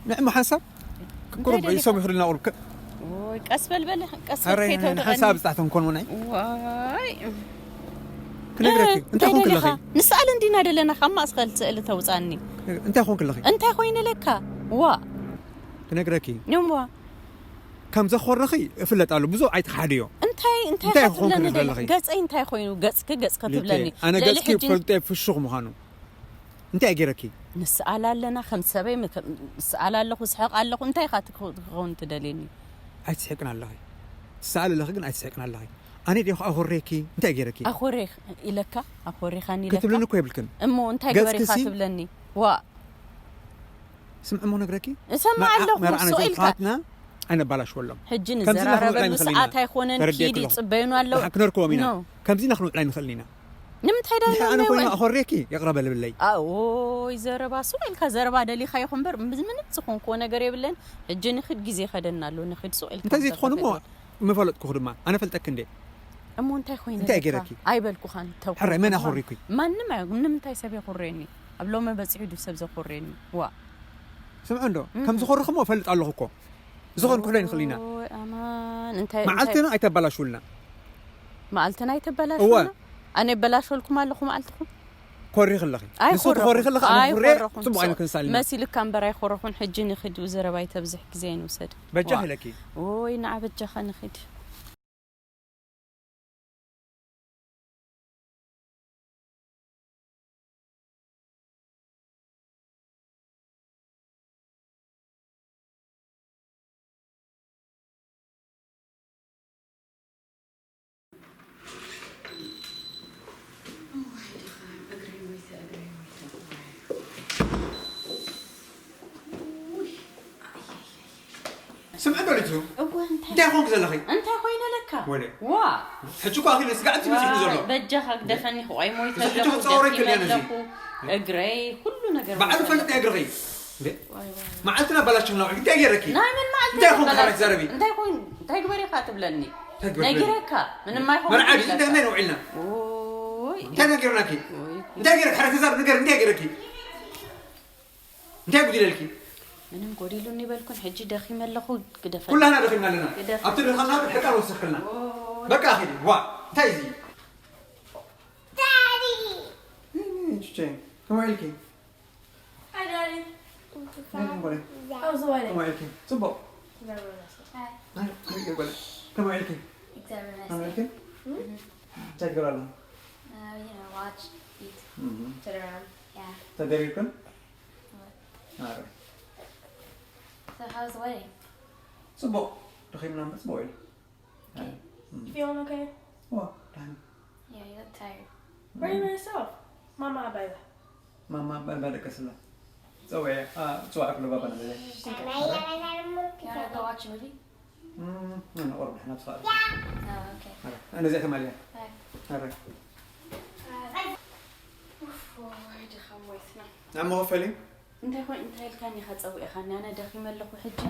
ንዕሞ ሓንሳብ ክቁርብ እንታይ ደሊኻ? ይሰሙ ይኽእሉና ቁርብ ከ- ወይ ቀስ በል በል፣ ቀስ በል ኧረ፣ ከይተውድቐኒ። ሓንሳብ ብጻሕቶም ኮን ወናይ። ዋይ። ክነግረኪ፣ እ፣ እንታይ እንታይ ኮንክ ደሊኻ? ኣለኺ? ንስኣል እንዲና ደለና፣ ካብ ማእስኸል ስእሊ ተውጻኒ። እንታይ ኮንክ ኣለኺ? እንታይ ኮይነ ለካ? ዋ። ክነግረኪ። እሞ። ከም ዘኾረኺ እፍለጥ ኣሎ፣ ብዙሕ ኣይትሓድዮ። እንታይ፣ እንታይ እንታይ ኮንክ ክትብለኒ ደለኺ? ገጸይ እንታይ ኮይኑ? ገጽኪ፣ ገጽ ክትብለኒ። ኣነ ልዕሊ ገጽኪ ሕጂ ፈልጠ ፍሹኽ ምዃኑ። እንታይ ገይረኪ? ንስኣል ኣለና፣ ከም ሰበይ ም-፣ ከም-፣ ስኣል ኣለኹ፣ ስሕቕ ኣለኹ፣ እንታይ ኢኻ ትክ-፣ ትኸውን ትደልየኒ? ኣይትስሕቅን ኣለኺ። ትስኣል ኣለኺ ግን ኣይትስሕቅን ኣለኺ። ኣነ ዲኹ ኣኾሬኪ? እንታይ ገይረኪ? ኣኾሬኽ ኢለካ? ኣኾሬኻኒ ኢለካ? ክትብልኒ እኮ የብልክን። እሞ እንታይ ገጽኪ ግበሪኻ ሲ ትብለኒ? ዋ። ስምዒ እሞ ነግረኪ? እሰምዕ መርዓ-፣ ኣለኹ፣ መርዓ ሱቕ ነቶም ኢልካ። ኣሕዋትና ኣይነባላሽወሎም። ሕጂ ከምዚ ንዘራረበሉ ንኽእል ኢና። ሰዓት ኣይኮነን፣ ተረዲኤኪ ኪድ ኣለኹ። ይጽበዩና ኣለዉ። ንሓ-፣ ክነርክቦም ኢና። ኖ። ከምዚ ኢና ክንውዕል ኣይንኽእልን ኢና። ንምንታይ ዳ ድሕሪ ኣነ ኮይና ኣኾሬኪ ይቕረ በልብለይ። ኣዎይ፣ ዘረባ ሱቕ ኢልካ ዘረባ ደሊኻ ይኹን እምበር፣ ምስ ምንም ዝኾንክዎ ነገር የብለን። ሕጂ ንኺድ፣ ግዜ ይኸደና ኣሎ፣ ንኺድ ሱቕ ኢልካ እንታይ ዘይትኾን እሞ ተኸፈተ። ምፈለጥኩኺ ድማ፣ ኣነ ፈልጠኪ እንዴ። እሞ እንታይ ኮይነ እንታይ ለካ? ገይረኪ? ኣይበልኩኻን፣ ተው ሕራይ፣ መን ክልኩኻ። ኣኾሪኩ? ማንም ኣይ-፣ ንምንታይ ሰብ የኹርየኒ? ኣብ ሎሚ በጺሑ ድዩ ሰብ ዘኹርየኒ? ዋ። ስምዑ እንዶ፣ እህ። ከም ዝኾርኽ እሞ እፈልጥ ኣለኹ እኮ። ዝኾን ኩሕዶ ይንኽእል ኢና። ኦይ፣ ኣማን፣ እንታይ፣ መዓልትና እንታይ? ኣይተባላሽውልና። መዓልትና ኣይተባላሽውልና? እወ። ኣነ የበላሸልኩም ኣለኹ መዓልትኹም? ኮሪኽ ኣለኺ። ንሱ ኣይኮረኹን። ትኾሪኽ ኣለኺ፣ ኣነ ኩሬ ኣይኮረኹን። ጽቡቕ ኣይነ ክንሳልና። መሲልካ እምበር ኣይኮረኹን። ሕጂ ንኺድ፣ ዘረባ ኣይተብዝሕ፣ ግዜ ኣይንውሰድ። በጃ ዋ። ኢለኪ። ኦይ፣ ንዓ በጃኻ ንኺድ። ስምዒ በሊቱ። እወ፣ እንታይ እንታይ ኾንክ ዘለኺ? እንታይ ኮይነ ለካ? ወለ። ዋ። ሕጂ እኮ ኣኺሉ ስጋዕ እቲ መጺኡ ዘሎ። በጃኻ ግደፈኒ፣ ክቆይ ሞይተ እዚ ሕጂ ኣለኹ፣ ክጻወሮ ደኪመ ይክእል እየ ነዚ። ኣለኹ፣ እግረይ፣ ኩሉ ነገር በዓል መሰለኒ። ፈልጥ ናይ እግርኺ። እንዴ? ዋይ፣ ዋይ፣ ዋይ። መዓልትና ኣባላሽና ውዒል። እንታይ ገይረኪ? ናይ መን መዓልቲ እንታይ ኾንክ? ተበላሽ-? ካራይ ዘረቢ። እንታይ ኮን-፣ እንታይ ግበሬኻ ትብለኒ? እንታይ ግበሬ? ነጊረካ፣ ምንም ኣይኮንኩን መርዓ ድዩ? ኢለካ። እንታይ ውዒልና? ኦይ። እንታይ ነጊርናኪ? ኦይ። እንታይ ገይረኪ? ሓረ ተዛረብ፣ ንገር፣ እንታይ ገይረኪ? እንታይ ጉዲለልኪ? ምንም ጎዲሉኒ በልኩን፣ ሕጂ ደኺመ ኣለኹ፣ ግደፈኒ። ኩላህና ደኺምና ኣለና። ግደፈኒ። ኣብቲ ድኻምና ሕርቃን ወሰኽልና። ኦ። በቃ ኺዲ፣ ዋ፣ እንታይ እዚ? ዳዲ። እህ፣ ቹቼ፣ ከመይ ኢልኪ? Hi, Daddy. Hey, ከመይ ኢልኪ? ጽቡቕ። Hi. ኣይ፣ ኣይ፣ ጓል፣ ከመይ ኢልኪ? ከመይ ኢልኪ? እንታይ ትገብራ ኣለኹ? Uh, you know, watch, eat, እህ። Sit around. Yeah. ተደሪርክን? What? ኣረ። So how's the wedding? ጽቡቕ። ደኺምና እምበር ጽቡቕ ኢሉ። Okay. ኣረ። እም። Feeling okay? ዋ፣ ደሓን። Yeah, you look tired. Where are you by yourself? ማማ ኣባይላ። ማማ ኣባይላ ደቀስላ። ጸውዒ፣ ኣ፣ ጽዋዕ ክሎ ባባ ነበረ። You wanna go watch a movie? እም፣ ኣነ ቁሩብ ደሓን ኣብ ሰዓት። Oh, okay. ኣረ፣ ኣነ እዚኣ ተማልያ። Bye. ኣረ። Bye. ኡፍ፣ ወይ ድኻም ሞይትና። ናብ መኸፈሊ? እንታይ ኾይ፣ እንታይ ኢልካኒ ኢኻ ጸዊዕኻኒ? ኣነ ደኺመ ኣለኹ ሕጂ።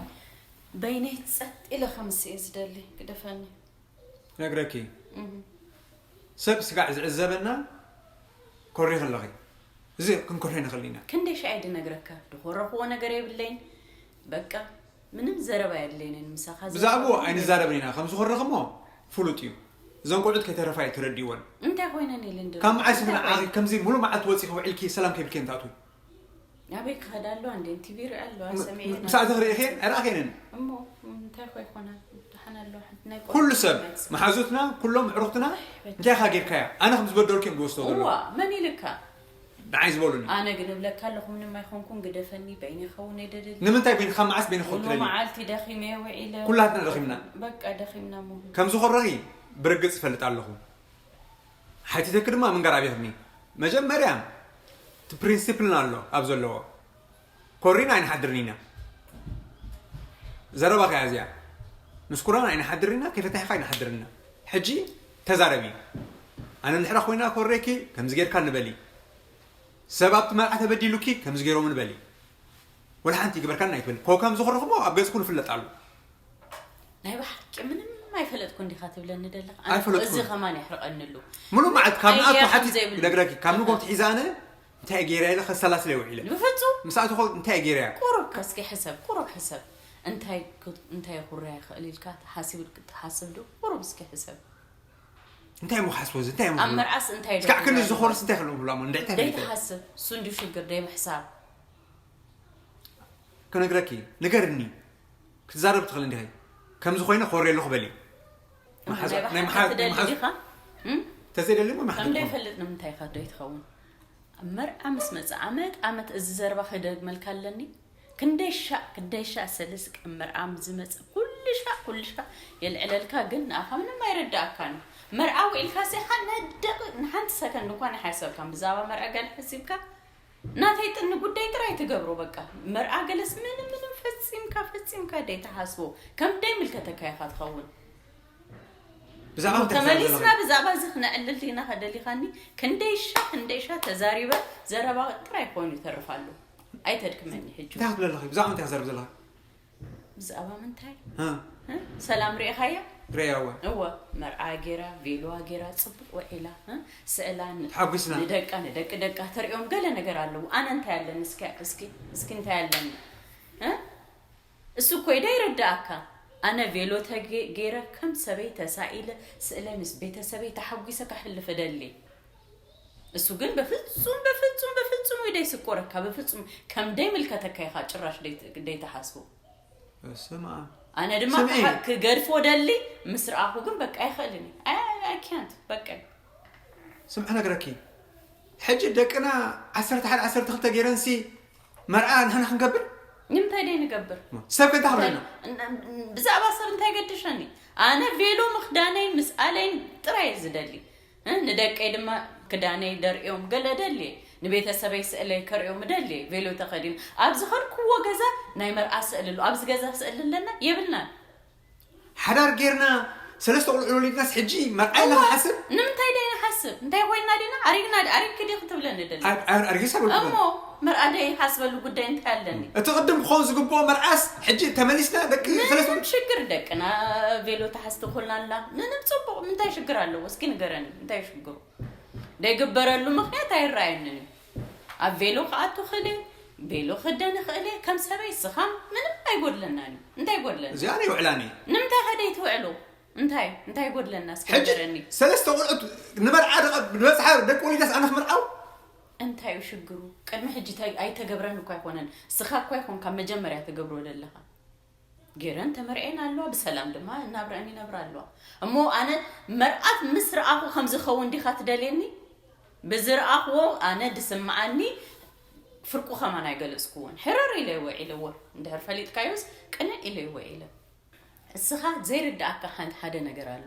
በይነይ ጸጥ ኢለ ከምስ እየ ዝደሊ። ግደፈኒ። ነግረኪ። እህ። ሰብ ስጋዕ ዝዕዘበና ኮሪኽ ኣለኺ። እዚ ክንኮርሕ ንኽእል ኢና። ክንደይ ሻዕ ድነግረካ? ድኾረኽዎ ነገር የብለይን። በቃ፣ ምንም ዘረባ የድለይንን ምሳኻ ብዛዕባኡ ዘረባ ኣይንዛረብን ኢና። ከም ዝኾረኽ እሞ ፍሉጥ እዩ። እዘን ቆልዑት ከይተረፋ እየ ተረዲእወን። እንታይ ኮይነን ኢለን ድሮ? ካብ መዓስ እንታይ ንዓኺ ኮይነን? ከምዚ ሙሉእ መዓልቲ ወጺኺ ውዒልኪ ሰላም ከይብልኪ እየን ትኣትዊ? ኣበይ ክኸዳ ኣለዋ እንዴ? ቲቪ ይሪኣ ኣለዋ፣ ም-፣ ሰሚዐ ኢና። ምሳዕ ትኽርኢ ኢኺ? ኣይረኣኽየንን። እሞ እንታይ ኮ ይኾና? ደሓን ኣለዋ። ሓንቲ ናይ ኩሉ ቆልዑ ሰብ፣ መሓዙትና፣ ኩሎም ኣዕሩኽትና፣ በቲ እንታይ ኢኻ ጌርካያ? ኣነ ከም ዝበደልኩ እዮም ዝወስዶ ዘለዉ። እዋ፣ መን ኢልካ? ንዓይ ዝበሉኒ። ኣነ ግን እብለካ ኣለኹ፣ ምንም ኣይኮንኩን፣ ግደፈኒ፣ በይነይ ክኸውን እየ ደደሊ። ንምንታይ በይንኻ? መዓስ በይንኻ ሙሉ ክትደሊ? መዓልቲ ደኺመ ውዒለ። ኩላትና ደኺምና። በቃ ደኺምና እሞ። ከም ዝኾረኺ ብርግጽ እፈልጥ ኣለኹ። ሓቲተኪ ድማ ምንጋር ኣብይኽኒ። መጀመርያ፣ እቲ ፕሪንሲፕልና ኣሎ ኣብ ዘለዎ። ኮሪና ኣይንሓድርን ኢና። ዘረባኺ እያ እዚኣ። ምስ ኩራና ኣይንሓድርን ኢና፣ ከይፈታሕኻ ኣይንሓድርን ኢና። ሕጂ ተዛረቢ። ኣነ እንድሕራ ኮይና ኮሬኪ፣ ከምዚ ጌርካ ንበሊ። ሰብ ኣብቲ መርዓ ተበዲሉኪ፣ ከምዚ ገይሮም ንበሊ። ወላ ሓንቲ ይግበርካን ኣይትበሊ። ኮ ከም ዝኾርኽሞ ኣብ ገጽኩ ንፍለጥ ኣሉ። ናይ ብሓቂ ምንም ኣይፈለጥኩ እንዲኻ ትብለኒ ደለኻ? ኣነ ኣይፈለጥኩን። እዚ ከማን የሕርቐኒ ኣሉ። ሙሉእ መዓልቲ ካብ ኣይድያ ንኣቱ ከም ሓቲት ዘይብሉ። ክነግረኪ፣ ካብ ንጎ ትሒዛ ኣነ እንታይ ገይረ ኢለ ከሰላስለ ውዒለ። ብፍጹም ምስኣቱ ኸ እንታይ ገይረ እያ? ቁሩብ እስኪ ሕሰብ፣ ቁሩብ ሕሰብ። እንታይ ክ- እንታይ ኩርያ ይኽእል ኢልካ ትሓስብ ትሓስብ ዶ? ቁሩብ እስኪ ሕሰብ። እንታይ እሞ ክሓስቦ እዚ እንታይ እሞ ኣብ ክብሎ? መርዓስ እንታይ ዶ እስካዕ ክንዲ ትብሎ? ዝኾርስ እንታይ ክብሎ ብላ እሞ እንድዒ እንታይ ደይ ፈሊጠ? ትሓስብ፣ እሱ እንዲ ሽግር ደይ ምሕሳብ። ክነግረኪ ንገርኒ ክትዛረብ ትኽእል እንዲኻ ከምዚ ኮይነ ኮሬ ኣለኹ በሊ። ናይ ብሓቂ ትደሊ ዲኻ? እም? ተዘይደሊ ሞ ከም ማሕደር ዘይፈልጥ ንምንታይ ኢኻ ዶ ይትኸውን? ኣብ መርዓ ምስ መፀ ዓመት ዓመት እዚ ዘረባ ክደግመልካ ኣለኒ። ክንደይ ሻዕ ክንደይ ሻዕ ሰለስቅ ኣብ መርዓ ምስ ዝመፀ ኩሉ ሻዕ ኩሉ ሻዕ የልዕለልካ፣ ግን ንኣኻ ምንም ኣይረዳእካን። መርዓ ውዒልካ ሲ ሓ- ንደቂ ንሓንቲ ሰከንድ እንኳን ኣይሓሰብካን ብዛዕባ መርዓ ገለ ሓሲብካ ናተይ ጥኒ ጉዳይ ጥራይ ትገብሮ። በቃ መርዓ ገለስ ምንም ምንም ፈጺምካ ፈጺምካ ደይ ተሓስቦ ከም ደይ ምልከተካ ኢኻ ትኸውን። ብዛዕባ እንታይ ትዛረብ ተመሊስና ዘለኺ? ብዛዕባ እዚ ክነዕልል ዲና ከደሊኻኒ ክንደይሻ ክንደይሻ ተዛሪበ ዘረባ ጥራይ ኮይኑ ይተርፍ ኣሎ። ኣይተድክመኒ ሕጂ። እንታይ ክትብል ኣለኺ? ብዛዕባ እንታይ ትዛረብ ዘለኺ? ብዛዕባ ምንታይ? እ፣ እ? ሰላም ርኢኻያ? ርእያ እወ። እወ መርዓ ጌራ ቬሎዋ ጌራ ጽቡቅ ውዒላ እ? ስእላ ን- ተሓጒስና። ንደቃ ንደቂ ደቃ ተሪኦም ገለ ነገር ኣለዉ። ኣነ እንታይ ኣለኒ እስኪ እስኪ እስኪ እንታይ ኣለኒ እ? እሱ እኮ ኢደ ይረዳእካ። ኣነ ቬሎ ተጌ- ጌረ ከም ሰበይ ተሳኢለ ስእለ ምስ ቤተሰበይ ተሓጒሰ ከሕልፍ እደሊ። እሱ ግን በፍጹም በፍጹም በፍጹም ኢደ ይስቆረካ በፍጹም ከም ደይ ምልከተካ ኢኻ ጭራሽ ደይ- ደይ ተሓስቡ። በስመ ኣብ። ኣነ ድማ ስምዒ። ክሓ- ክገድፎ ደሊ ምስ ረኣኹ ግን በቃ ኣይኽእልን እዩ። I can't በቃ። ስምዒ ነግረኪ ሕጂ ደቅና ዓሰርተ ሓደ ዓሰርተ ክልተ ገይረንሲ መርዓ ንሕና ክንገብር ንምንታይ ደይ ንገብር? ሰብ ከንታ ክብለና ብዛዕባ ሰብ እንታይ ገድሸኒ? ኣነ ቬሎ ምኽዳነይ ምስኣለይን ጥራይ ዝደሊ እ፣ ንደቀይ ድማ ክዳነይ ደርእዮም ገለ ደልየ ንቤተሰበይ ስእለይ ከርእዮም ደልየ ቬሎ ተኸዲኑ ኣብ ዝኸድክዎ ገዛ ናይ መርዓ ስእሊ ኣሎ ኣብዚ ገዛ ስእሊ ኣለና የብልናን። ሓዳር ጌርና ሰለስተ ቆልዑ ወሊድናስ ሕጂ መርዓ ኢና ክንሓስብ? ንምንታይ ደ ንሓስብ እንታይ ኮይና ዲና ኣሪግና ኣሪግኪ ዲ ክትብለኒ ደሊ ኣር- ኣር- ኣርጊስ ኣበልኩ እሞ መርዓ ደ ይሓስበሉ ጉዳይ እንታይ ኣለኒ? እቲ ቅድም ክኸውን ዝግብኦ መርዓስ ሕጂ ተመሊስና ደቂ ሰለስተ ምንም ሽግር ደቅና ቬሎ ተሓዝቲ ኮልና ኣላ ምንም ፅቡቅ ምንታይ ሽግር ኣለዎ እስኪ ንገረኒ እንታይ ሽግሩ? ደይግበረሉ ምክንያት ኣይረኣየንን እዩ። ኣብ ቬሎ ክኣቱ ክእል ቬሎ ክደን ክእል ከም ሰበይ ስኻም ምንም ኣይጎድለናን እዩ እንታይ ጎድለና? እዚኣ ናይ ውዕላኒ ንምንታይ ከደይ ትውዕሉ እንታይ እንታይ ጎድለና እስኪ ሕጂ ንገረኒ። ሰለስተ ቆልዑት ንመርዓ ደቐ- ንበፅሓ ደቂ ወሊዳስ ኣነ ክምርዓው እንታይ እዩ ሽግሩ? ቅድሚ ሕጂ ተ- ኣይተገብረን እኳ ኣይኮነን ስኻ እኳ ይኮንካ መጀመርያ ትገብሮ ዘለኻ ገይረን ተመርዔን ኣለዋ ብሰላም ድማ እናብረአን ይነብራ ኣለዋ። እሞ ኣነ መርዓት ምስ ረኣኹ ከም ዝኸውን ዲኻ ትደልየኒ? ብዝረኣኽዎ ኣነ ድስምዓኒ ፍርቁ ከማን ኣይገለፅኩዎን ሕርር ኢለ ይወዒለዎ። እንድሕር ፈሊጥካዮስ ቅንዕ ኢለ ይወዒለ። እስኻ ዘይርዳእካ ሓን- ሓደ ነገር ኣሎ።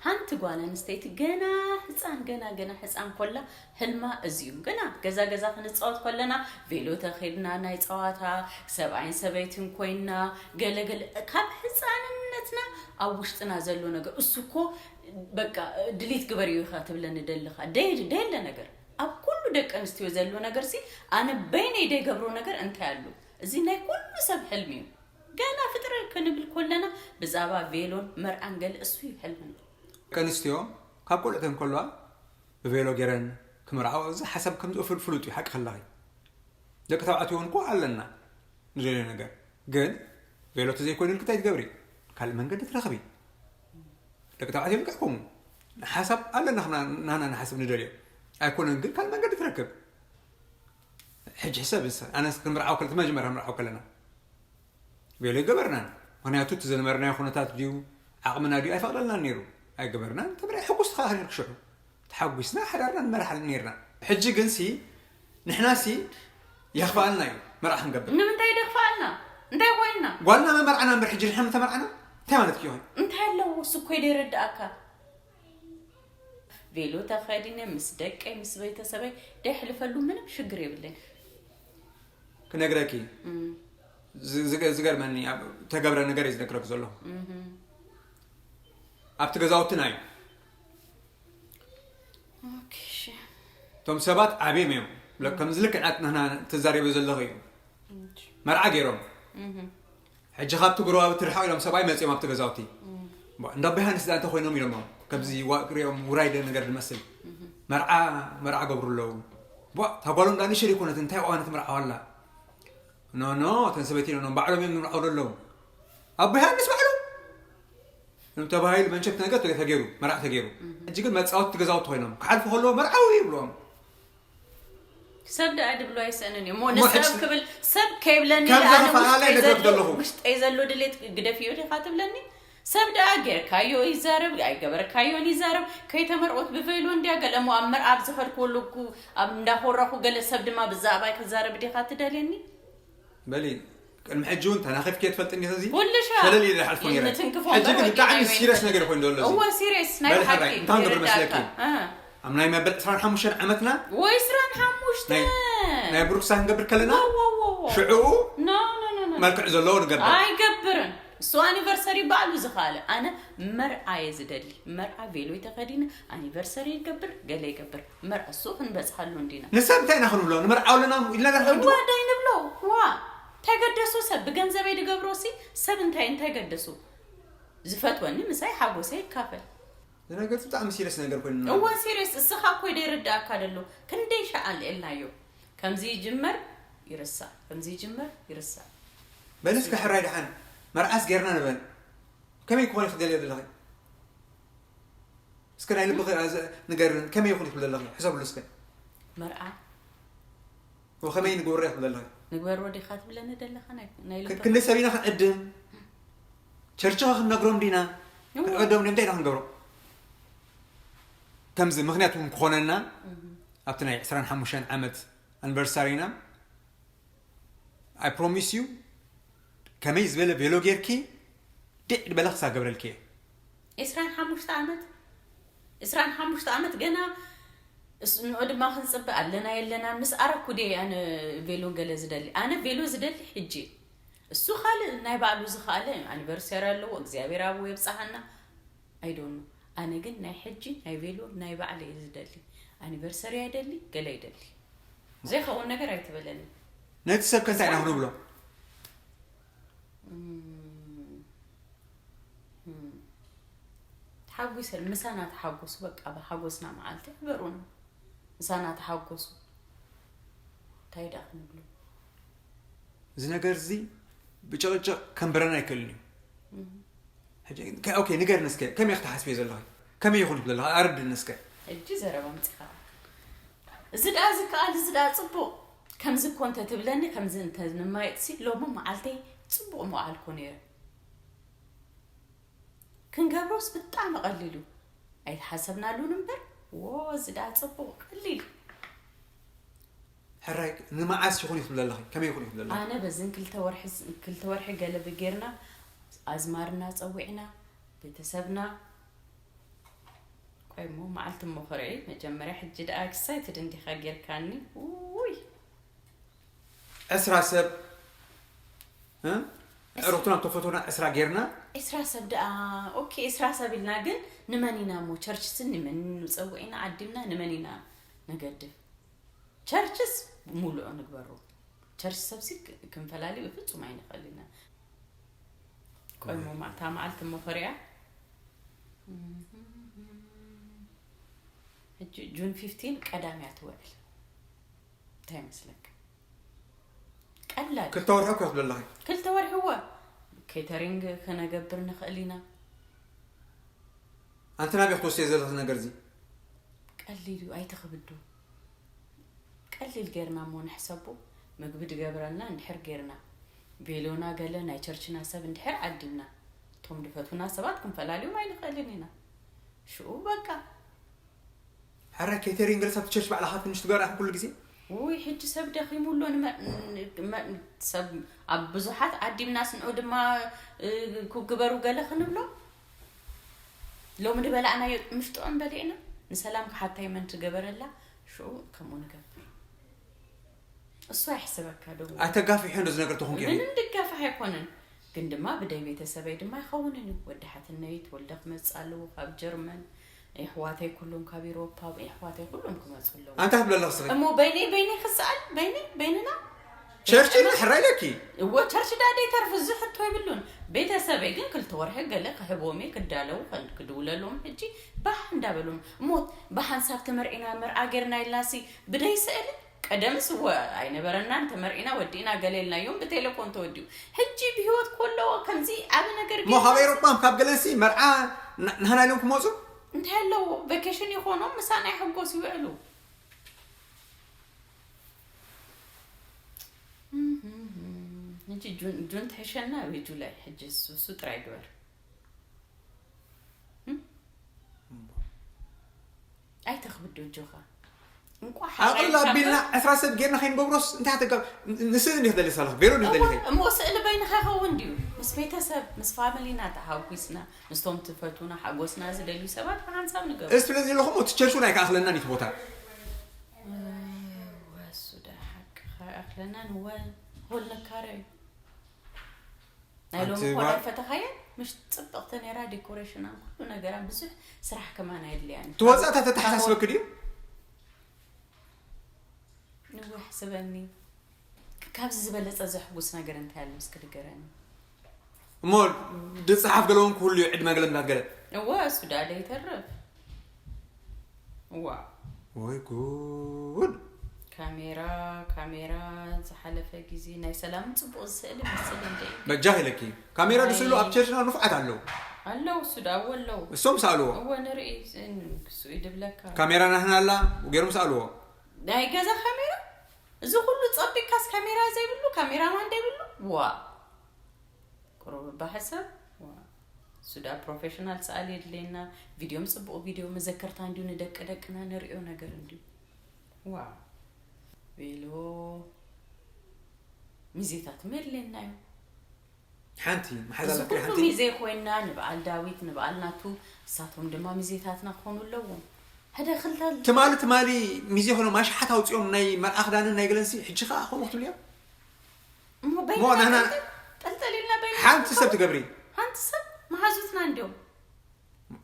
ሓንቲ ጓል ኣንስተይቲ ገና ህፃን ገና ገና ህፃን ኮላ ህልማ እዚ እዩ። ገና ገዛ ገዛ ክንፃወት ከለና ቬሎ ተኸድና ናይ ፀዋታ ሰብኣይን ሰበይትን ኮይና ገለገለ ካብ ህፃንነትና ኣብ ውሽጥና ዘሎ ነገር እሱ እኮ በቃ ድሊት ግበርዮ ኢኻ ትብለኒ ደለኻ ደይ- ደየለ ነገር ኣብ ኩሉ ደቂ ኣንስትዮ ዘሎ ነገር ሲ ኣነ በይነይ ደይገብሮ ነገር እንታይ ኣሎ? እዚ ናይ ኩሉ ሰብ ሕልሚ እዩ። ገና ፍጥር ክንብል ኮለና ብዛዕባ ቬሎን መርዓን ገለ እሱ እዩ ሕልምና። ደቂ ኣንስትዮ ካብ ቆልዑተን ከለዋ ብቬሎ ገይረን ክምርዓው እዚ ሓሳብ ከም ዝእፍል ፍሉጥ እዩ ሓቂ ከለኺ ደቂ ተባዕትዮ እውን እኮ ኣለና ንደልዮ ነገር ግን ቬሎ ተዘይኮይኑ ኢልክታይ ትገብሪ ካልእ መንገዲ ትረኽቢ ደቂ ተባዕትዮ ልክዕኩም ሓሳብ ኣለና ናና ንሓስብ ንደልዮ ኣይኮነን ግን ካልእ መንገዲ ትረክብ ሕጂ ሕሰብ ኣነስ ክንምርዓው ከለ መጀመርያ ክንምርዓው ከለና ቬሎ ይገበርናን ምክንያቱ እቲ ዝነበርናዮ ኩነታት ድዩ ዓቕምና ድዩ ኣይፈቕደልናን ነይሩ ኣይገበርናን ተምርዒ ሕጉስ ትኸኣኽን ክሽሑ ተሓጒስና ሓዳርና ንመርሓል ነይርና ሕጂ ግን ሲ ንሕና ሲ የኽፍኣልና እዩ መርዓ ክንገብር ንምንታይ ደኽፍኣልና እንታይ ኮይንና ጓልና መመርዓና እምበር ሕጂ ንሕና ምተመርዓና እንታይ ማለት እዩ ይኾን እንታይ ኣለዎ እሱ እኮ ደይረዳእካ ቬሎ ተኸዲነ ምስ ደቀይ ምስ ቤተሰበይ ደሕልፈሉ ምንም ሽግር የብለይ ክነግረኪ ዝገርመኒ ተገብረ ነገር እዩ ዝነግረክ ዘሎ ኣብቲ ገዛውትና እዩ እቶም ሰባት ዓብዮም እዮም ከምዚ ልክዕ ናትና ትዛረበ ዘለኹ እዩ መርዓ ገይሮም ሕጂ ካብቲ ጎረባብቲ ርሕቕ ኢሎም ሰብኣይ መፂኦም ኣብቲ ገዛውቲ እንዳ ዮሃንስ ዳ እንተኮይኖም ኢሎሞ ከምዚ ሪኦም ውራይ ነገር ዝመስል መርዓ መርዓ ገብሩ ኣለዉ ቧ፣ እታ ጓሎም ዳኣ ንእሽተይ ኣይኮነትን፣ እንታይ ቆመት መርዓዋ ኣላ? ኖ፣ ኖ፣ እተን ሰበይቲ ኖ፣ ኖ፣ ባዕሎም እዮም ዝምርዓው ዘለዉ። ኣቦ ዮሃንስ ባዕሉ። እም ተባሂሉ መንሸት ነገር ተገ-፣ ተገይሩ፣ መርዓ ተገይሩ። ሕጂ ግን መጻወቲ ገዛውቲ ኮይኖም። ክሓልፉ ከለዉ መርዓዊ ይብልዎም። ሰብ ደኣ ድብሎ ኣይስእንን እዩ። እሞ እሞ ንሰብ ሕጂ ክብል ሰብ ከይብለኒ ከምዚ ኣነ ክፈላለ ውሽጠይ ነገር ዘሎ ዘለኹ። ውሽጠይ ዘሎ ድሌት ግደፍዮ ዲኻ ትብለኒ? ሰብ ደኣ ጌርካዮ ይዛረብ ኣይገበርካዮን ይዛረብ። ከይተመርዖት ብቬሎ እንድያ ገለ እሞ ኣብ መርዓ ኣብ ዝኸድክዎ ኣለኩ ኣብ እንዳኾራኹ ገለ ሰብ ድማ ብዛዕባይ ክዛረብ ዲኻ ትደልየኒ? በሊ ቅድሚ ሕጂ እውን ተናኺፍኪ ትፈልጥኒ ከዚ ኩልሻ ሸለል ኢለ ሓልፎ ነይረ። ንትንክፎ ሕጂ እምበር ግን ወዲና ብጣዕሚ ይበይን ሲሪየስ ነገር ኮይኑ ዘሎ እዚ። እወ ሲሪየስ ናይ በሊ ብሓቂ ሓራይ እንታይ ንገብር ይርዳእካ። መስለኪ? እ። ኣብ ናይ መበል ዕስራን ሓሙሽተን ዓመትና ወይ ዕስራን ሓሙሽተ ናይ ናይ ብሩክሳ ክንገብር ከለና ዋው፣ ዋው፣ ዋው፣ ዋው። ሽዑ ኖ ኖ ኖ ኖ። መልክዕ ዘለዎ ንገብር። ኣይገብርን። እሱ ኣኒቨርሰሪ ባዕሉ ዝኸኣለ ኣነ መርዓ እየ ዝደሊ። መርዓ ቬሎ ተኸዲነ ኣኒቨርሰሪ ይገብር ገለ ይገብር። መርዓ እሱ ክንበፅሓሉ እንዲና። ንሰብ እንታይ ኢና ክንብሎ? ንመርዓው ኣለና ኢልና ዳሕዱ እዋ ደይ ንብሎ። ዋ እንታይ ገደሱ ሰብ ብገንዘበይ ድገብሮ ሲ ሰብ እንታይ እንታይ ገደሱ? ዝፈትወኒ ምሳይ ሓጎሰይ ይካፈል። ዝነገር ብጣዕሚ ሲሪየስ ነገር ኮይኑ እዋ ሲሪየስ እስኻ እኮ ደይርዳእካ ደሎ። ክንደይ ሻዓል ኤልናዮ። ከምዚ ይጅመር ይርሳዕ፣ ከምዚ ይጅመር ይርሳዕ። በል እስከ ሕራይ ደሓን መርዓስ ጌርና ንበል። ከመይ ክኾን ይኽእል ዘለኺ? እስከ ናይ ልብኺ ኣዘ-፣ ንገርኒ፣ ከመይ ይኹን ይኽእል ዘለኺ? ሕሰብሉ እስከ። መርዓ ወኸመይ ንግብሮ ይኽእል ዘለኺ? ንግበሮ ዲኻ ትብለኒ ደለኻ? ናይ ናይ ክ-፣ ልብኻ? ክንደይ ሰብ ኢና ክንዕድም? ቸርችኻ ክንነግሮም ዲና? እዎ። ክንዕዶም ዲና? እንታይ ኢና ክንገብሮ? ከምዚ ምኽንያት እውን ክኾነና ኣብቲ ናይ ዕስራን ሓሙሽተን ዓመት ኣኒቨርሳሪና፣ I promise you፣ ከመይ ዝበለ ቬሎ ጌርኪ ድዕ ዝበለ ክሳብ ገብረልኪ እየ። ዕስራን ሓሙሽተ ዓመት፣ ዕስራን ሓሙሽተ ዓመት ገና እስ-፣ ንዑ ድማ ክንፅበ ኣለና የለና ምስ ኣረኩ ድየ ኣነ ቬሎ ገለ ዝደሊ? ኣነ ቬሎ ዝደሊ ሕጂ። እሱ ካልእ ናይ ባዕሉ ዝኸኣለ ኣኒቨርሰሪ ኣለዎ፣ እግዚኣብሔር ኣብኡ የብፅሓና። ኣይዶኑ። ኣነ ግን ናይ ሕጂ ናይ ቬሎ ናይ ባዕለ እየ ዝደሊ። ኣኒቨርሰሪ ኣይደሊ፣ ገለ ኣይደሊ። ዘይኸውን ነገር ኣይትበለኒ። ነቲ ሰብ ከ እንታይ ኢና ክንብሎ? እም፣ እም። ተሓጒሰ ምሳና ተሓጎሱ፣ በቃ ብሓጎስና መዓልቲ ሕበሩና። ምሳና ተሓጎሱ። እንታይ ደኣ ክንብሎ? እዚ ነገር እዚ ብጭቕጭቕ ከንብረና ኣይክእልን እዩ። ሕጂ ከ-፣ ኦኬ፣ ንገርኒ እስከ፣ ከመይ ክትሓስብዮ ዘለኺ? ከመይ ይኹን ዘለኺ? ኣረድእኒ እስከ። ሕጂ ዘረባ ኣምጺኻ። እዚ ደኣ ዝከኣል፣ እዚ ደኣ ጽቡቕ። ከምዚ እኮ እንተ ትብለኒ፣ ከምዚ እንተ ንማየጥሲ፣ ሎሚ መዓልተይ ጽቡቕ ምውዓልኩ ነይረ። ክንገብሮስ ብጣዕሚ ቀሊል እዩ። ኣይተሓሰብናሉን እምበር፣ ዎ፣ እዚ ደኣ ጽቡቕ፣ ቀሊል። ሕራይ፣ ንመዓስ ይኹን ይኽብል ኣለኺ? ከመይ ይኹን ይኽብል ኣለኺ? ኣነ በዝን ክልተ ወርሒ፣ ክልተ ወርሒ ገለ ብጌርና፣ ኣዝማርና ጸዊዕና፣ ቤተሰብና፣ ቆይ እሞ መዓልቲ እሞ ክርኢ፣ መጀመርያ ሕጂ ደኣ ኤክሳይትድ እንዲኻ ጌርካኒ። ውይ። ዕስራ ሰብ፣ እ? ኣዕሩኽትና ተፈትውና ዕስራ ጌርና። ዕስራ ሰብ ደኣ፣ ኦኬ፣ ዕስራ ሰብ ኢልና ግን ንመን ኢና እሞ ቸርችስ ንመን ንጸውዕ ኢና ዓዲምና ንመን ኢና ንገድፍ? ቸርችስ ሙሉእ ንግበሮ። ቸርች ሰብሲ ክ-፣ ክንፈላሊ ብፍጹም ኣይንኽእል ኢና። ቆይ እሞ ማዕታ መዓልቲ እሞ ክሪኣ። ሕጂ ጁን ፊፍቲን ቀዳም እያ ትውዕል። እንታይ ይመስለካ? ቀላል። ክልተ ወርሒ እኮ ይኽብል ኣለኺ። ክልተ ወርሒ እወ። ኬተሪንግ ክነገብር ንኽእል ኢና። ኣንቲ ናበይ ክትወስድዮ ዘለኺ ነገር እዚ? ቀሊል እዩ፣ ኣይትኽብዱ። ቀሊል ጌርና እሞ ንሕሰቡ። ምግቢ ድገብረልና እንድሕር ጌርና፣ ቬሎና ገለ ናይ ቸርችና ሰብ እንድሕር ዓዲምና፣ እቶም ድፈትውና ሰባት ክንፈላልዮም ኣይንኽእልን ኢና። ሽኡ በቃ። ሕራይ ኬተሪንግ ገለስ ኣብቲ ቸርች ባዕልኻ ትንሽ ትገብራ ኢኹም ኩሉ ግዜ? ውይ፣ ሕጂ ሰብ ደኺሙ ኣሎ። ንመ-፣ ንመ-፣ ሰብ ኣብ ብዙሓት ዓዲምናስ ንዑ ድማ፣ እ፣ ክግበሩ ገለ ክንብሎ። ሎሚ ድበላዕናዮ ምሽ ጥዑም በሊዕና። ንሰላም ክሓታይ መን ትገበረላ? ሽኡ ከምኡ ንገብር። እሱ ኣይሕሰበካ ዶ? ኣይተጋፊሑ እንዶ ዝነገር ተኾንኪ ኢኺ። ምንም ድጋፍሕ ኣይኮነን። ግን ድማ ብደይ ቤተሰበይ ድማ ኣይኸውንን እዩ። ወዲ ሓትነይ ተወልደ ክመጽእ ኣለዎ ካብ ጀርመን። የሕዋተይ ኩሎም ካብ ኤውሮፓ፣ የሕዋተይ ኩሎም ክመጹ ኣለዉ። ኣንታ ትብለለኽ ስኺ? እሞ በይነይ፣ በይነይ ክሰኣል፣ በይነይ፣ በይንና። ቸርች ኢልና ሕራይ ኢለኪ። እዎ፣ ቸርች ዳ ደይተርፍ፣ እዚ ሕቶ የብሉን። ቤተሰበይ ግን ክልተ ወርሒ ገለ ክህቦም እየ፣ ክዳለዉ፣ ከን-፣ ክድውለሎም ሕጂ ባህ እንዳበሎም። እሞ ብሓንሳብ ተመርዒና፣ መርዓ ጌርና ኢልናሲ ብደይ ስእሊ? ቀደምስ እወ ኣይነበረናን፣ ተመርዒና ወዲእና ገለ ኢልናዮም፣ ብቴሌፎን ተወዲኡ። ሕጂ ብህይወት ከሎ ከምዚ ዓቢ ነገር እሞ ካብ ጌርና ኤሮጳ ካብ ገለንሲ መርዓ ና- ናህና ኢሎም ክመፁ። እንታይ ኣለዎ? ቨኬሽን ይኾኖም፣ ምሳና ይሕጎስ ይውዕሉ። ሕጂ ጁን ጁን ትሕሸና ወይ ጁላይ? ሕጂ እሱ እሱ ጥራይ ግበር። እም? ኣይተኽብዶ ጆኻ። እንቋዕ ኣቕል ሓራይ ኣቢልና ሻምበል? ዕስራ ሰብ ጌርና ከይንገብሮስ እንታይ ትገብር? ንስእሊ እንዲህ ትደሊ ሳለኽ ቤሮ እንዲህ ትደሊ እሞ ስእሊ በይንኻ ይኸውን ድዩ? ምስ ቤተሰብ፣ ምስ ፋሚሊና ተሓጒስና፣ ምስቶም ትፈቱና ሓጎስና ዝደልዩ ሰባት ብሓንሳብ ንገብር። እስ ስለዚ ኣለኹም እቲ ቸርቹ ናይ ከኣኽለና ኒት ቦታ ወሱ ዳ ሓቅኻ ይኣኽለናን ወ ሆል ነካረ እዩ። ናይ ሎሚ ኣንቲ እኳ ባ- ፈተኻየ ምሽ ጽብቕቲ ነይራ፣ ዴኮሬሽናን ኩሉ ነገራን ብዙሕ ስራሕ ከማን ኣየድልያን እዩ። ትወፃእ እታ ተተሓሳስበክ ድዩ? ንወ ሕስበኒ። ካብዚ ዝበለጸ ዘሕጉስ ነገር እንታይ ኣሎ እስኪ ንገረኒ። እሞ ድፅሓፍ ገለውን ክህሉ እዩ ዕድመ ገለ እንዳት ገለ እወ እሱ ዳ ደይተርፍ። እዋ ወይ ጉድ። ካሜራ ካሜራ ዝሓለፈ ግዜ ናይ ሰላምን ጽቡቕ ዝስእል ይመስል እንደ በጃ ኢለኪ ካሜራ ዝስእሉ ኣብ ቸርችና ንፉዓት ኣለዉ። ኣለዉ እሱ ዳ እወ ኣለዉ። እሶም ሰኣልዎ። እወ ንርኢ እሱ ይድብለካ። ካሜራ ናህና ኣላ ገይሮም ሰኣልዎ። ናይ ገዛ ካሜራ እዚ ኩሉ ጸቢቅካስ ካሜራ ዘይብሉ ካሜራማን ዘይብሉ ዋ ቁሩብ ባሕሰብ ዋ እሱ ዳ ፕሮፌሽናል ሰኣሊ የድልየና። ቪድዮም ጽቡቕ ቪድዮ መዘከርታ እንዲዩ ንደቂ ደቅና ንሪኦ ነገር እንዲዩ ዋ ቬሎ ሚዜታት መድልየና እዩ። ሓንቲ መሓዛ እዚ ለክሪ ኩሉ ሓንቲ ሚዜ ኮይና ንበዓል ዳዊት ንበዓል ናቱ እሳቶም ድማ ሚዜታትና ክኾኑ ኣለዎም። ሕደ ክልተ ትማሊ ትማሊ ሚዜ ኮይኖም ኣሽሓት ኣውፅኦም ናይ መርዓ ክዳንን ናይ ገለንሲ ሕጂ ከዓ ከምኡ ክትብልዮ እሞ እሞ ንሕና ጠልጠል ኢልና በይና ሓንቲ ሰብ ትገብሪ ሓንቲ ሰብ መሓዙትና እንዲዮም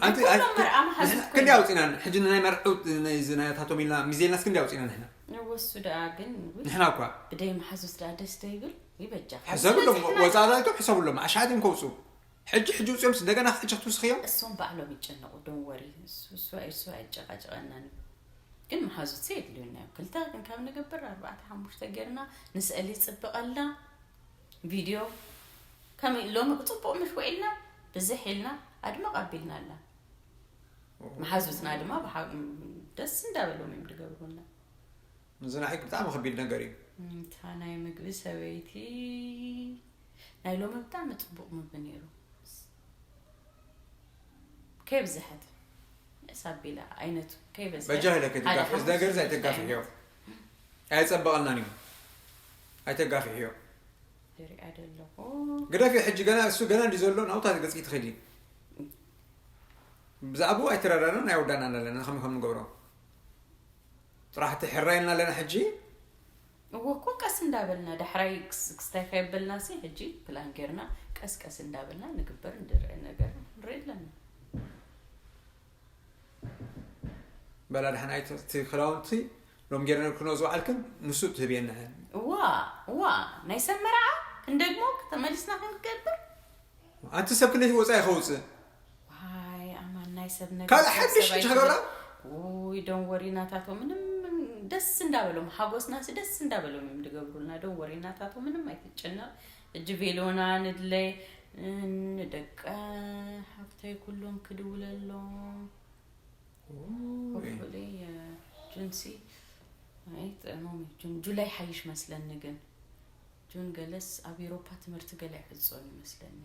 ኣንቲ ናይ ኩሎም መርዓ መሓዙት ክንዲ ኣውፂና ሕጂ ናይ መርዑት ናይዚ ናያታቶም ኢልና ሚዜናስ ክንዲ ኣውፂና ንሕና ንወሱ ደኣ ግን ውይ፣ ንሕና እኳ ብደይ መሓዙት ደኣ ደስ ዶ ይብል ይበጃ ሕሰብሎም ወፃእታይቶም ሕሰብሎም ኣሽሓት እዮም ከውፁ ሕጂ ሕጂ ውፅኦም እንደገና ሕጂ ክትውስኽዮም እሶም ባዕሎም ይጨነቁ ዶን ወሪ እሱ ኣይጨቃጨቀናን እዩ። ግን መሓዙት የድልዩና እዮም ክልተ ግን ካብ ንገብር ኣርባዕተ ሓሙሽተ ጌርና ንስእሊ ይፅብቀልና ቪድዮ ከመይ ሎሚ ክፅቡቅ ምሽ ውዒልና ብዝሕ ኢልና ኣድመቅ ኣቢልና ኣላ መሓዙትና ድማ ብሓ- ደስ እንዳበሎም እዮም ዝገብሩና። እዚ ናይ ሕጊ ብጣዕሚ ከቢድ ነገር እዩ። እታ ናይ ምግቢ ሰበይቲ ናይ ሎሚ ብጣዕሚ ፅቡቅ ምግቢ ነይሩ። ከይብዝሐት ንእስ ኣቢላ ዓይነቱ ከይበዝሐ በጃ ኢለኪ ሓደ ትጋፍዕ እዚ ሓሙሽተ ነገር እዚ ሽዱሽተ ኣይተጋፍዕዮ ዓይነት። ኣይፀበቐልናን እዩ ኣይተጋፍዕዮ ይሪኣ ዘለኹ ግደፊ ሕጂ ገና እሱ ገና እንዲ ዘሎ ናውታ ገፂ ትኸዲ ብዛዕባኡ ኣይተረዳናን ኣይወዳናን ኣለና ከመይ ከም ንገብሮ ጥራሕ እቲ ሕራይ ኢልና ኣለና ሕጂ እወ እኮ ቀስ እንዳበልና ዳሕራይ ክስ- ክስታይ ከየበልና ሲ ሕጂ ፕላን ጌርና ቀስ ቀስ እንዳበልና ንግበር እንድርአ ነገር ንርኢ ኣለና። በላ ድሓን ኣይተ እቲ ክዳውንቲ ሎም ጌረ ነብክኖ ዝውዓልክን ንሱ ትህብየና እያ እዋ እዋ ናይ ሰብ መርዓ ክንደግሞ ተመሊስና ክንገብር ኣንቲ ሰብ ክንደይ ወፃኢ ከውፅእ ዋይ ኣማን ናይ ሰብ ነገር ካልእ ሰብ ሓድሽ ሰብኣይ ትገብራ ውይ ዶን ወሪ ናታቶ ምንም ደስ እንዳበሎም ሓጎስና ሲ ደስ እንዳበሎም እዮም ዝገብሩልና ዶን ወሪ ናታቶ ምንም ኣይትጨነቕ እጂ ቬሎና ንድለይ ንደቀ ሓፍተይ ኩሎም ክድውለሎም ሆፕፉሊ ጁንሲ ኣይጥዕሞም እዩ ጁን ጁላይ ሓይሽ መስለኒ ግን ጁን ገለስ ኣብ ኤሮፓ ትምህርቲ ገለ ይዕጾ እዩ መስለኒ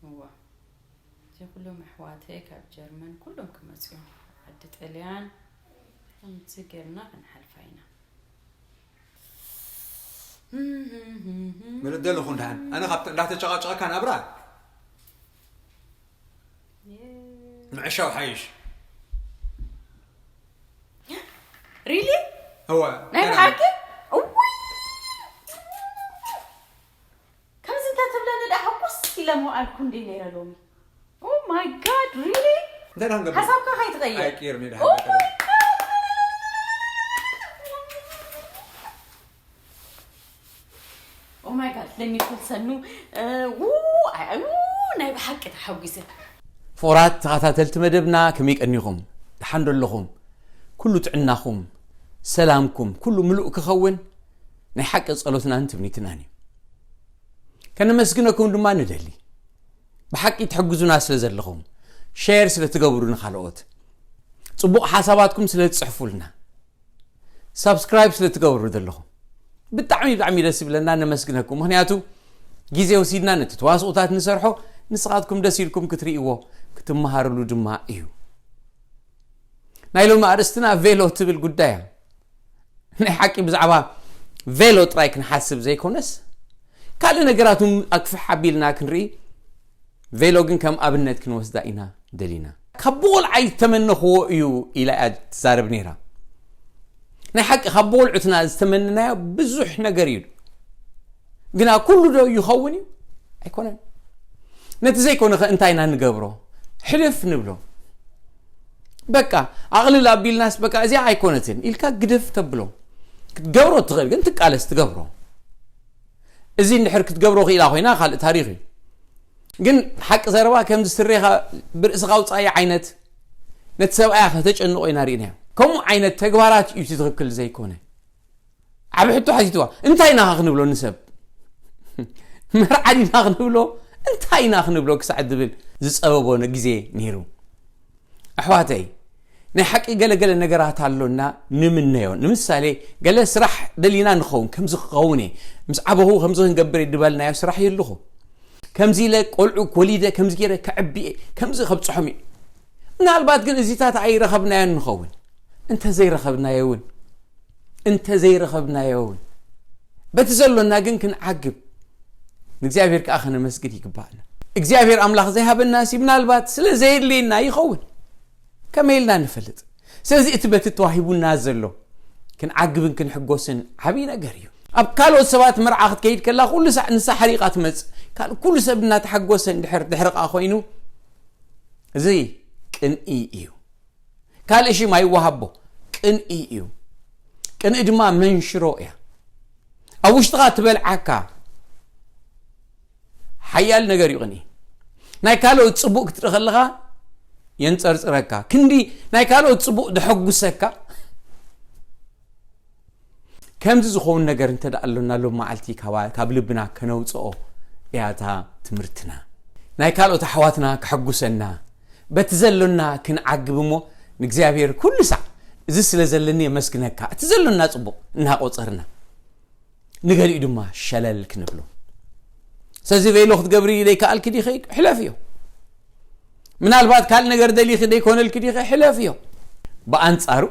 እዋ እዚ ኩሎም ኣሕዋተይ ካብ ጀርመን ኩሎም ክመጽ እዮም ዓዲ ጥልያን ከምዚ ጌርና ክንሓልፋ ኢና ምልደለኹ እንድሓን ኣነ ካብ እንዳተጨቃጨቀካ ናብራ ምዕሻው ሓይሽ ሪሊ እወ ናይ ብሓቂ እውይ ከምዚ እንተትብለኒ ደኣ ሕጉስ ኢለ ምውዓልኩ እንደ ነይረ ሎሚ Oh my God, really? እንታይ ደኣ ክንገብር ሓሳብካ ከይትቐይር ኣይቅየር ሜዳ Oh my God. Oh my God, let me call ሰኑ ው ኣይ- ው ናይ ብሓቂ ተሓጒሰ ፍቑራት ተኸታተልቲ መደብና ከመይ ቀኒኹም? ደሓን ዶ ኣለኹም? ኩሉ ጥዕናኹም ሰላምኩም ኩሉ ምሉእ ክኸውን ናይ ሓቂ ጸሎትናን ትምኒትናን እዩ። ከነመስግነኩም ድማ ንደሊ። ብሓቂ ትሕግዙና ስለ ዘለኹም፣ ሼር ስለ ትገብሩ ንኻልኦት፣ ጽቡቕ ሓሳባትኩም ስለ ትጽሕፉልና፣ ሳብስክራይብ ስለ ትገብሩ ዘለኹም ብጣዕሚ ብጣዕሚ ደስ ይብለና፣ ነመስግነኩም። ምኽንያቱ ግዜ ወሲድና ነቲ ተዋስኦታት ንሰርሖ፣ ንስኻትኩም ደስ ኢልኩም ክትርእይዎ ክትመሃርሉ ድማ እዩ። ናይ ሎሚ ኣርእስትና ቬሎ ትብል ጉዳይ እያ። ናይ ሓቂ ብዛዕባ ቬሎ ጥራይ ክንሓስብ ዘይኮነስ ካልእ ነገራት እውን ኣክፍሕ ኣቢልና ክንርኢ፣ ቬሎ ግን ከም ኣብነት ክንወስዳ ኢና ደሊና። ካብ ብቆልዓይ ዝተመነኽዎ እዩ ኢላ እያ ትዛረብ ነይራ። ናይ ሓቂ ካብ ብቆልዑትና ዝተመነናዮ ብዙሕ ነገር እዩ፣ ግና ኩሉ ዶ ይኸውን እዩ? ኣይኮነን። ነቲ ዘይኮነ ኸ እንታይ ኢና ንገብሮ? ሕልፍ ንብሎ። በቃ ኣቕልል ኣቢልናስ በቃ እዚኣ ኣይኮነትን ኢልካ ግድፍ ተብሎ። ክትገብሮ ትኽእል ግን ትቃለስ ትገብሮ። እዚ እንድሕር ክትገብሮ ክኢላ ኮይና ካልእ ታሪኽ እዩ። ግን ሓቂ ዘረባ ከምዚ ስሬኻ ብርእስኻ ውፃኢ ዓይነት ነቲ ሰብኣያ ከተጨንቆ ኢና ርኢናዮ። ከምኡ ዓይነት ተግባራት እዩ እቲ ትኽክል ዘይኮነ። ዓብ ሕቶ ሓቲትዋ እንታይ ኢና ክንብሎ ንሰብ? መርዓ ዲና ክንብሎ እንታይ ኢና ክንብሎ ክሳዕ ዝብል ዝፀበቦ ግዜ ነይሩ። ኣሕዋተይ ናይ ሓቂ ገለገለ ነገራት ኣሎና ንምነዮ። ንምሳሌ ገለ ስራሕ ደሊና ንኸውን፣ ከምዚ ክኸውን እየ፣ ምስ ዓበኹ ከምዚ ክንገብር እየ ድበልናዮ ስራሕ የልኹ። ከምዚ ኢለ ቆልዑ ወሊደ ከምዚ ገይረ ከዕቢ እየ፣ ከምዚ ከብፅሖም እየ። ምናልባት ግን እዚታት ኣይረኸብናዮን ንኸውን። እንተዘይረኸብናዮ እውን እንተዘይረኸብናዮ እውን በቲ ዘሎና ግን ክንዓግብ ንእግዚኣብሔር ከዓ ከነመስግን ይግባእና። እግዚኣብሔር ኣምላኽ ዘይሃበናሲ ምናልባት ስለ ዘየድልየና ይኸውን። ከመይ ኢልና ንፈልጥ? ስለዚ እቲ በቲ ተዋሂቡና ዘሎ ክንዓግብን ክንሕጎስን ዓብዪ ነገር እዩ። ኣብ ካልኦት ሰባት መርዓ ክትከይድ ከላ ኩሉ ሳዕ ንሳ ሓሪቓ ትመጽእ፣ ካልእ ኩሉ ሰብ እናተሓጎሰ እንድሕር ድሕርቓ ኮይኑ እዚ ቅንኢ እዩ። ካልእ ሽም ኣይወሃቦ፣ ቅንኢ እዩ። ቅንኢ ድማ መንሽሮ እያ። ኣብ ውሽጥኻ ትበልዓካ ሓያል ነገር እዩ ቅንኢ። ናይ ካልኦት ጽቡቕ ክትርኢ ከለኻ የንጸርጽረካ። ክንዲ ናይ ካልኦት ጽቡቕ ደሐጉሰካ ከምዚ ዝኸውን ነገር እንተ ደኣ ኣሎና ሎም መዓልቲ ካብ ልብና ከነውፅኦ እያ እታ ትምህርትና። ናይ ካልኦት ኣሕዋትና ከሐጉሰና በቲ ዘሎና ክንዓግብ እሞ ንእግዚኣብሔር ኩሉ ሳዕ እዚ ስለ ዘለኒ የመስግነካ እቲ ዘሎና ፅቡቕ እናቆፀርና ንገሊኡ ድማ ሸለል ክንብሎ። ስለዚ ቬሎ ክትገብሪ ዘይከኣልኪ ዲኺ ሕለፍዮ። ምናልባት ካልእ ነገር ደሊኺ ዘይኮነልኪ ዲኺ ሕለፍዮ። ብኣንፃሩ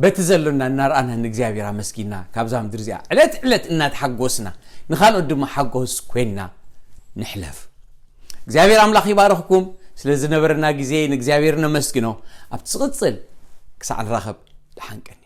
በቲ ዘሎና እናረኣና ንእግዚኣብሔር ኣመስጊና ካብዛ ምድሪ እዚኣ ዕለት ዕለት እናተሓጎስና ንኻልኦት ድማ ሓጎስ ኮይንና ንሕለፍ። እግዚኣብሔር ኣምላኽ ይባረኽኩም። ስለ ዝነበረና ግዜ ንእግዚኣብሔር ነመስግኖ። ኣብቲ ዝቕፅል ክሳዕ ንራኸብ ደሓን ቀኒ።